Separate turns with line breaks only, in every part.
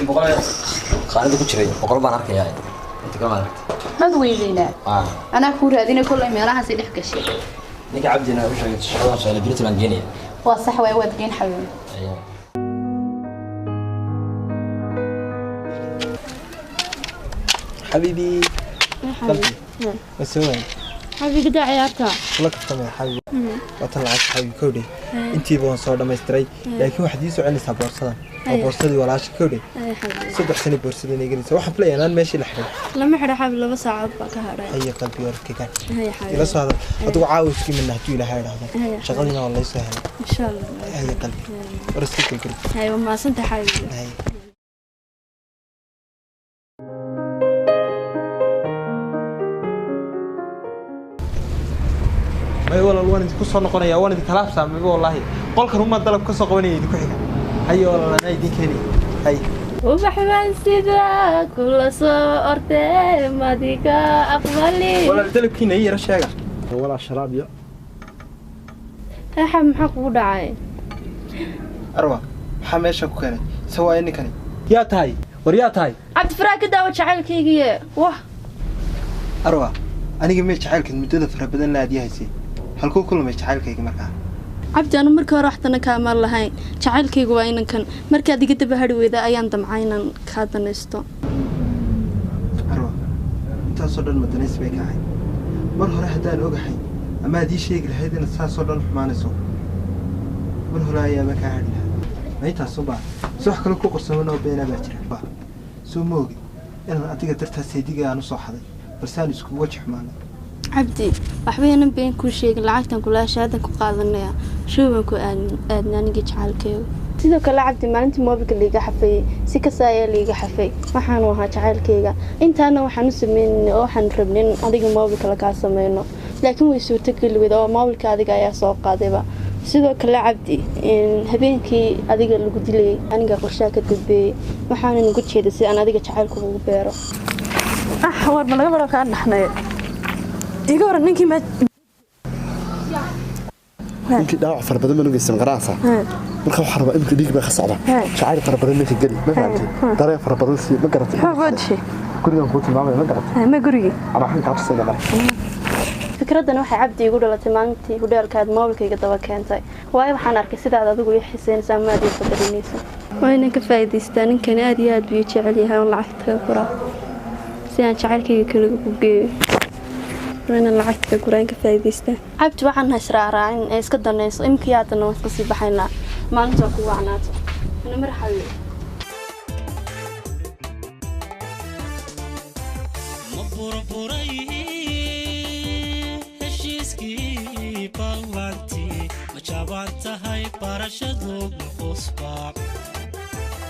Kontonkii boqol ee qaanada ku jiray 100 baan arkayaa. Inta kale ma aragtay.
Mad weydiinaa. Anaa kuu raadinay kollay meelahaasi dhex gashay.
Ninka Cabdina u sheegay shaqada soo helay baan geenaya.
Waa sax waay, waad geen xabiibi.
حبيبي بس هو
xabiibi daa ciyaarta.
Kula kaftamay xabiibi, waa tan lacag xabiibi kowdhe. Intiiba waan soo dhammaystiray, laakiin waxaad ii soconaysaa boorsadan oo boorsadii walaasha kowdhe. 3 sano boorsadan eeganaysa, waxaan filayaa inaan meeshii la xiray.
Lama xidho xabiib, 2 saacadood baa ka hadhay.
Haya qalbi, warkaygaan
Haya xabiibi.
Ila soo hadal adigu, caawa isku imina hadduu Ilaahay idhaahdo.
Haya.
Shaqadiina waa laysoo helay.
Insha Allah.
Haya qalbi, war iska gelgeli.
Haya, waa mahadsantahay xabiibi.
Haya. May walaal, waan idinku soo noqonayaa, waan idin kala habsaamay wallaahi. Qolkan uma dalab ka soo qabanaya idinku xiga. Haye walaal, anaa idin keenaya. Haye.
Ubax baan sidaa kula soo ordee, madiga aqbali.
Walaal, dalabkiina ii yara sheega.
Walaa sharaab iyo
Xab, maxaa kugu dhacay?
Arwa, maxaa meesha ku keenay? Se waayo ninkani? Yaa tahay? War yaa tahay?
Cabdifaraa, ka daawo jacaylkaygiye wah.
Arwa, aniga mee jacaylkan muddada fara badan la aad yahaysay halkuu ku lumay jacaylkayga markaa?
Cabdi, anu markii hore waxtana kaamaan lahayn, jacaylkaygu waa inankan. Markaad iga daba hadhi weyda ayaan damcay inaan kaa danaysto.
Arwa, intaasoo dhan madanays bay ka ahayd. Mar hore haddaan ogahay ama aad ii sheegi lahayd inaad saasoo dhan xumaanayso, mar hore ayaaba kaa hadhi lahaa. Ma intaasunbaa si wax kale ku qarsoman oo beenaa baa jira? Soo ma ogi inaan adiga dartaas seediga aan u soo xaday, balse aan iskugu waji xumaanay.
Cabdi, waxba yanan been kuu sheegin. Lacagtan kulaasha haddan ku qaadanaya showban ku aadna anigii jacaylkaygu. Sidoo kale Cabdi, maalintii moobilka liiga xafayey si kasta ayaa liiga xafay, waxaanu ahaa jacaylkayga. Intaana waxaan u sameynay oo waxaan rabnay in adiga moobilka lakaa sameyno, laakiin way suurtogeli weyda oo moobilka adiga ayaa soo qaadayba. Sidoo kale Cabdi, habeenkii adiga lagu dilayay aniga qorshaha ka gudbeeyey, waxaanan uga jeeday si aan adiga jacaylka ugu beero.
Ah, war ma laga baro kaa dhaxnay? Iga waran ninkii ma
Ninkii dhaawac fara badan baan u geysan qaraasa. Marka waxaa rabaa imika dhiig baa ka socda, jacayl fara badan ninka geli, ma fahamtay? Dareen fara badan sii, ma garatay?
Muxuu boodishay?
Gurigan kuu tilmaamaya, ma garatay?
Ma gurigii?
Ama waxaan kaa tusayna male.
Fikraddan waxay Cabdi igu dhalatay maalintii hudheelka aad moobilkayga daba keentay, waayo waxaan arkay sidaad adigu ii xiiseynaysa ama aad ii qadarinayso. Waa inaan ka faa'iidaystaa ninkani, aad iyo aad buu ii jecel yahay, oon lacagta ka guraa si aan jacaylkayga kaliga ku geeyo. Waa inaan lacagta ka guraa, in ka faa'iidaystaa. Cabdi, waxaan israacraacin ee iska danayso. Imkii haddana waan iska sii baxaynaa, maalinta waa ku wacnaato. Ana marxabi.
Ma burburay heshiiskii ballantii? Ma jaban tahay barashadu? Ma qusba?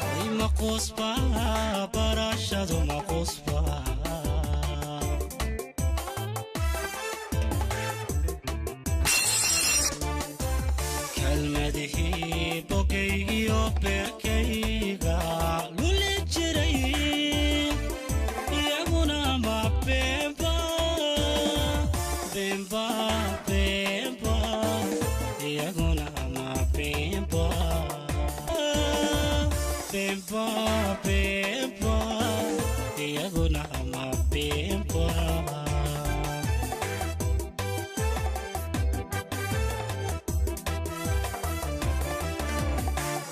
Ay, ma qusba barashadu? Ma qusba? Kelmadihii bogaygiyo beerkayga luli jiray iyaguna ma beenba beenba beenba? Iyaguna ma beenba beenba beenba? Iyaguna ma beenba?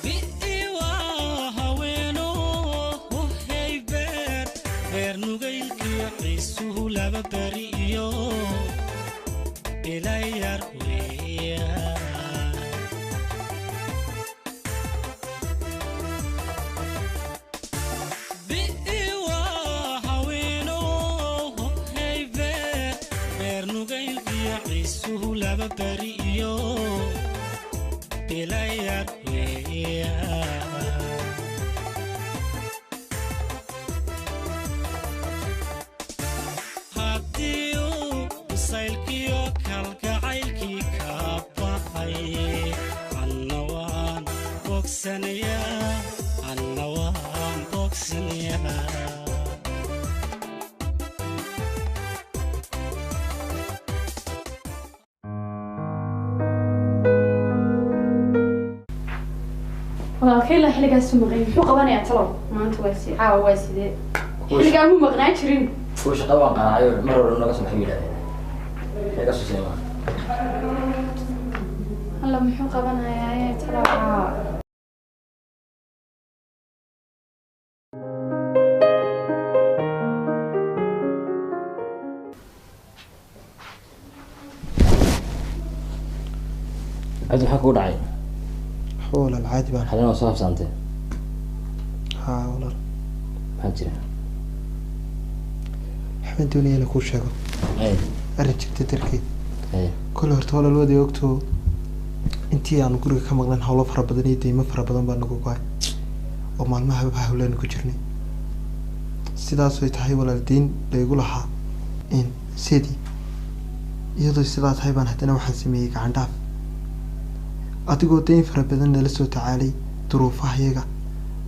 Bi'iwa haweeno hey beer beer nugaylkiyo xiisuhu laba beri iyo ilayar weya. Bi'iwa haweeno hey beer beer nugaylkiyo xiisuhu laba beri iyo ilayar weya. Haddii uu bisaylkiyo kalgacaylkii ka baxay, anna waan bogsanayaa, anna waan bogsanayaa.
Walaalkay la
Ilaa xilligaas u maqan muxuu qabanayaa talow maanta waa si caawa waa sidee xilligaa mu maqnaan jirin
kuwa shaqada waan qanacay mar hore naga soo baxay yidhahdeen iga soo seema
alla muxuu qabanayaa talow caawa
Cabdi maxaa kugu dhacay?
Waxba walaal caadi baan.
Xalin waa soo habsaantay.
Haa walaal.
Maxaa jira?
Waxbaan doonaya inaan kuu sheego. Arrin jirta darkeed. Kole horta walaal waad ogtoo intii aanu guriga ka maqnayn hawlo fara badan iyo deymo fara badan baa nagu go'ay oo maalmahaba hawlaanu ku jirnay. Sidaas ay tahay walaal deyn laygu lahaa in sidii iyadoo sidaa tahay baan haddana waxaan sameeyey gacan dhaaf. Adigoo deyn fara badan nala soo tacaalay duruufahayaga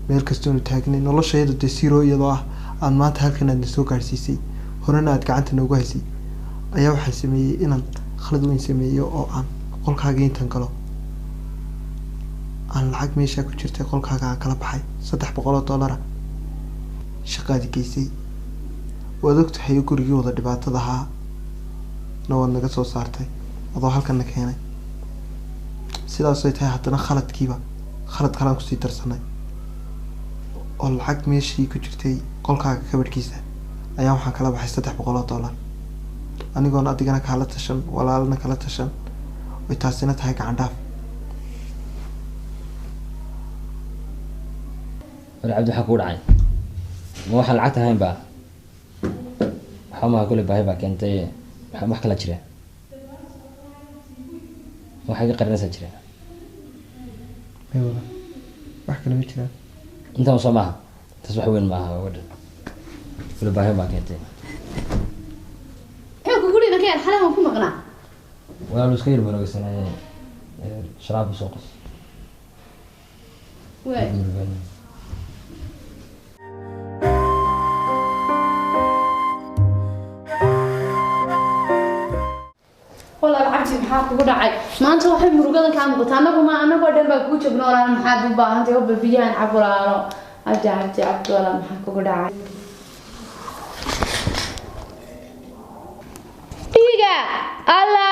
meel kastoonu taagnay noloshayadu dee siroo iyadoo ah aad maanta halkan aad na soo gaadhsiisay horena aad gacanta noogu haysay ayaa waxaan sameeyey inaan khalad weyn sameeyo oo aan qolkaaga intan galo aan lacag meeshaa ku jirtay qolkaaga aan kala baxay $300 shaqaadi geysay. Waad ogtahay gurigii wada dhibaatada ahaa na waad naga soo saartay adoo halkan na keenay. Sidaasay tahay haddana khaladkiiba khalad kalaan kusii darsanay oo lacag meeshii ku jirtay qolkaaga kabadhkiisa ayaa waxaan kala baxay $300 anigoon adigana kaala tashan walaalna kala tashan oy taasina tahay gacan dhaaf.
War Cabdi maxaa kugu dhacay? Ma waxaan lacagta ahayn baa? Waxba maha kule baahi baa keentay wax kala jira waxay ka qarinaysaa jira.
May walaal wax kale ma jiraan.
Intaan soo maaha taas wax weyn maaha gabadha kule baahi baa keentay.
Muxuu kugu dhiman kayar xalay waan ku maqnaa.
Walaal iska yar murugaysanay sharaab soo qos.
Waay. Walaal Cabdi maxaa kugu dhacay maanta waxay murugadan kaa muuqataa anaguma anagoo dhan baa kugu joogno walaal maxaad u baahantahay oo biyahan cab walaalo Cabdi Cabdi Cabdi walaal maxaa kugu dhacay dhiiga alla